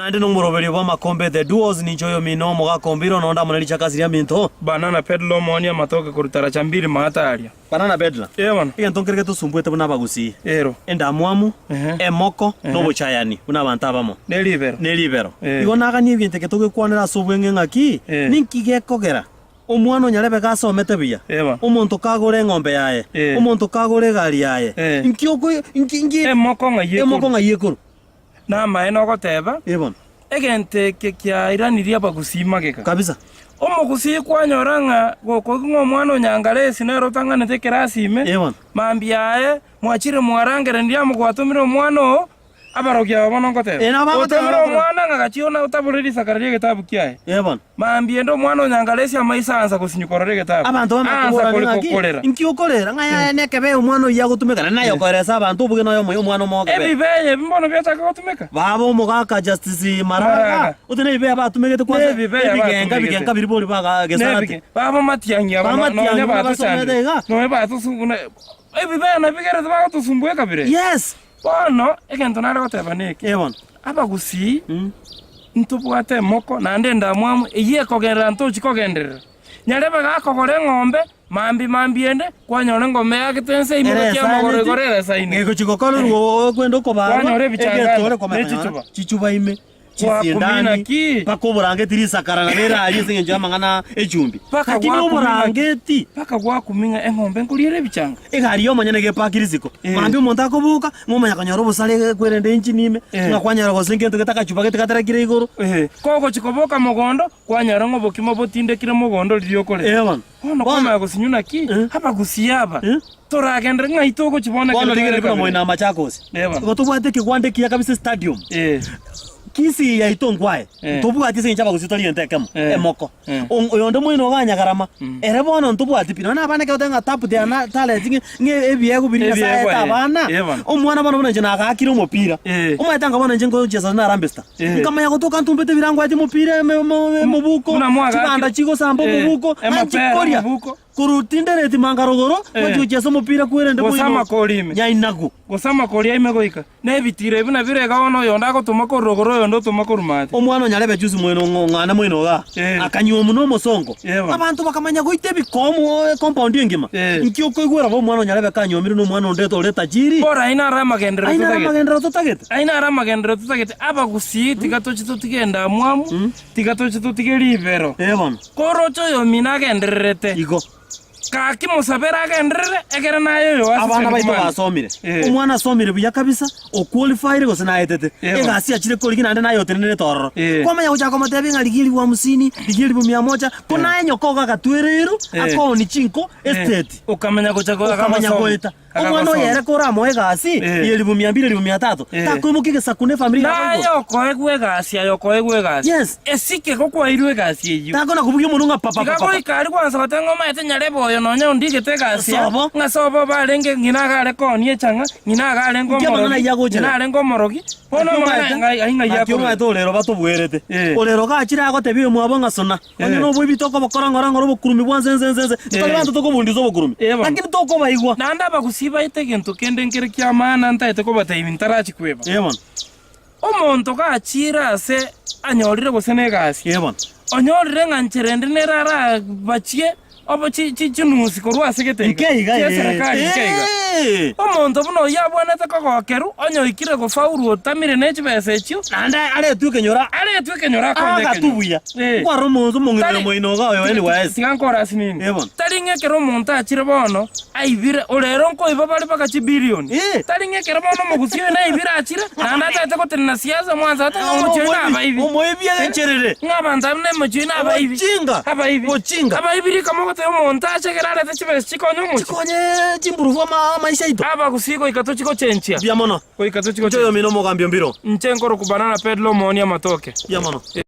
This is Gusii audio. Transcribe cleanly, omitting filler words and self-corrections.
Naende nomoroberio bw'amakombe The Duos, ninche oyomino omogaka ombiro, nonde amo ne richakasi riaminto. Banana Peddler omoonia amatoke korwa taracha mbiri maate aria. Banana Peddler, Ee bono. egento nkere getosumbuete buna abagusii, Ero. endamwamu, Ehe. emoko, Ehe. na obochayani buna abanto abamo, Ne ribero. ne ribero. Eh. Igo naganie egento eke togekwanera ase obweng'e ng'aki, Eh. ninki gekogera omwana o nyarebe gasomete buya, Eh bono. omonto kagora eng'ombe yaye, Eh. omonto kagora egari yaye, Eh. inki oko inki inki Emoko ng'ai emoko ekorwa. ng'ai ekorwa? Namaene ogoteba, Ee bono. Egento eke kiairanirie abagusii magega. Kabisa. Omogusii kwanyora ng'a gokoigwa ng'a omwana o Nyangaresi nere otang'anete ekerasi ime, Ee bono. mambia aye mwachire mwarangeranirie amo gwatomire omwana oo, abarogi aba bono ngoteba. Ee, nabo bagoteba Otomire bakore. omwana ng'a gachie ona otabore risakara ri'egetabu kiaye. Ee bono. Mambia ende omwana o Nyangaresi amaiso aansa gosinywa korora egetabu, Abanto bamanya aansa koborania kore ng'aki, kokorera. Inki okorera? Ng'a yaya nekebe omwana oyio agotumeka, naende naye okoeresa abanto obuge noyo omoyo omwana omokebe. Ebibe ebi mbono biachaka gotumeka. Baba omogaka Justice Maraga, Maraga. ote nebibe abatumegete kwanza Nebibe ebigenka abatumegete. ebigenka biria bori baga gesarate. Nebige baba matiang'i aba no- Bamatiang'i nonya buna basomete batochandire iga. nonya batosu- ebibe nabigerete bagotosumbua ekabira eye. Yes. Bono egento nare goteba neke, Ee bono. Abagusii ntobwate emoko naende endamwamu eyio ekogenderera ntochi kogenderera. Nyarebe gakogora eng'ombe, mambia mambia ende, kwanyora eng'ombe eagete ense ime Ere gochia amagoro esaaneti, igoro ere esaine. Egochi gokorerwa okwenda okobarwa, Kwanyora ebichangani, egetore komenya ne chichuba. chichuba ime. Gwakumia Chisindani, naki? mpaka oborangeti risakara nabo ere aria ase engencho y'amang'ana echumbi. Mpaka Lakini gwakumia naki? oborangeti, Mpaka gwakumia ng'a eng'ombe nkoriera ebichanga. egari y'omonyene egepakire isiko. Eh. Mambia omonto akoboka, ng'a omanya konyora obosare ekwerende engine ime, Eh. ng'a kwanyora gose ngento gete agachuba gete gaterekire igoro. Eeh, kogochia koboka mogondo, kwanyora ng'a obokima botindekire mogondo riria okorema. Eh bono. Bono kwamanya gosinywa naki? Eh. Abagusii aba, Eh. toragenderere ng'ai togochia bono Bono ekero rigereria tware buna kabere. moino Machakos. Eh bono. Igo tobwate ekegwanda ekiya kabisa estadium. Eh. Kisii yaito nkwaye, Eh. ntobwati ase eng'encho abagusii tori egento ekemo, Eh. emoko. Eh. On- Oyonde moino iga Nyagarama, ere bono ntobwati pi, nonya na abana ekero oteba ng'a tap their na talents ng'e ng'e ebiegwa biria Nyasaye Ebiegwa, aete eh. abana, Eh, bono. omwana bono buna inche nagaakire omopira, Eh. omanyete anga bono inche nkochesa na Harambee Star, Eh. nkamanya gotoka ntumbete ebirango aeti omopira eme emo emobuko, Buna mwagaakire. chibanda chigosamba Eh, omobuko, ng'a emapera nchikoria, omobuko. korwa tindereti manga rogoro, Eh. ngochia gochiesa omopira kwerende Gose moino amakori ime. nyainagu. Gose amakori aime goika. Na ebitiiro ebi nabire iga bono oyonde agotoma korwa rogoro oyonde otoma korwa maate. Omwana o nyarebe Jusi moino ng'ana moino igaa, Eh. akanyuomwa nomosongo. Eh, bono. Abanto bakamanya goita ebikomo ecompound engima. Eh. Inki okoigwera bo omwana o nyarebe kanyuomire nomwana onde ore tajiri? Bora aye naro amagenderero Aye naro totagete. amagenderero totagete. Aye naro amagenderero totagete. Abagusii tiga toche totige endamwamu, tiga toche totige ribero. Eh bono. Koroche oyomino agendererete. Igo. Gaki mosabere agenderere, ekero naye oyo Abana aseseni baito komanya. basomire. Eh. Omwana asomire buya kabisa, oqualified gose naetete. Eh. Egasi achire korigia naende naye otenenerete ororo. Eh. Kwamanya gochaka komotebia ng'a rigia elifu hamsini, rigia elifu mia moja, ko naye nyoko iga agatwereirwe, Eh. akooni chinko, Eh. estate. Okamanya gocha go- Okamanya akagosoma. goeta. Omwana oye ere koramoe egasi Eh. y'elifu mia mbili, elifu mia tatu, Eh. takoimokia egesaku na efamiri yabo Naye igoro. okoegwa egasi aye okoegwa egasi. Yes. Esike gokwairwe egasi eyio. Takona kobugia omonwe ng'a papa Tiga papa. goika aria kwansa goteba ng'a omanyete nyarebe oyo nonya ondigete egasi aa, Sobo. ng'a sobo barenge ng'ina iga are koonia echang'a, ng'ina iga arenge Inki amang'ana omorogi, ayio agochera? ng'ina arenge omorogi, bono Naki amang'ana omanyete- ng'ai ng'ai naki akorera. omanyete orero batobuerete. Eh. Orero gachire agotebia oyomwabo ng'a sona. Onye Eh. noboibi tokobokora ng'ora ng'ora obokurumi bwa nse nse nse nse. Ntitari Eh. banto tokobundisa obokurumi. Eh, bono. Lakini tokobaigwa. Naende abagusii baete egento kende nkere ki'amaana ntaete kobatebia ntarachia kweba. Eh bono. Omonto gachire ase anyorire gose negasi, Eh bono. onyorire ng'a nchera ende nere arabachie obo chi chi chinusi korwa ase gete iga, Nke iga chia eh. eserekari nke iga. Eh. Omonto buna oyio abwenerete kogokerwa, onye oikire gofaulu otamire ne chibesa echio, Naende aretwe ekenyoro aretwe ekenyoro akonye agatu ekenyoro. buya. Eh. Kwarora omonto omong'ina Tari- oyo moino iga oyo NYS. Tiga nkore ase nini. Eh bono. Tari ng'a ekero omonto achire bono aibire, ore ero nkoiba bare mpaka chibilioni. Eh. Tari ng'a ekero bono omogusii oyo naibire achire, naende atagete gotenena siasa mwansa ate ng'a omochie oyo nabaibi. Omoibi egencherere. Ng'a abanto abwo nemochie oyo nabaibi. Obochinga. Abaibi. Obochinga. Abaibi rika mogotebia omonto ache ekero arete chibesa chikonye omochie. Chikonye chimburufu ama amaisha aito. Abagusii goika tochie gochenchia. Mbuya mono. Goika tochie Inche gochenchia. oyomino omogambi ombiro. Inche nkorokwa Banana Pedlo omoonia amatoke. Mbuya mono.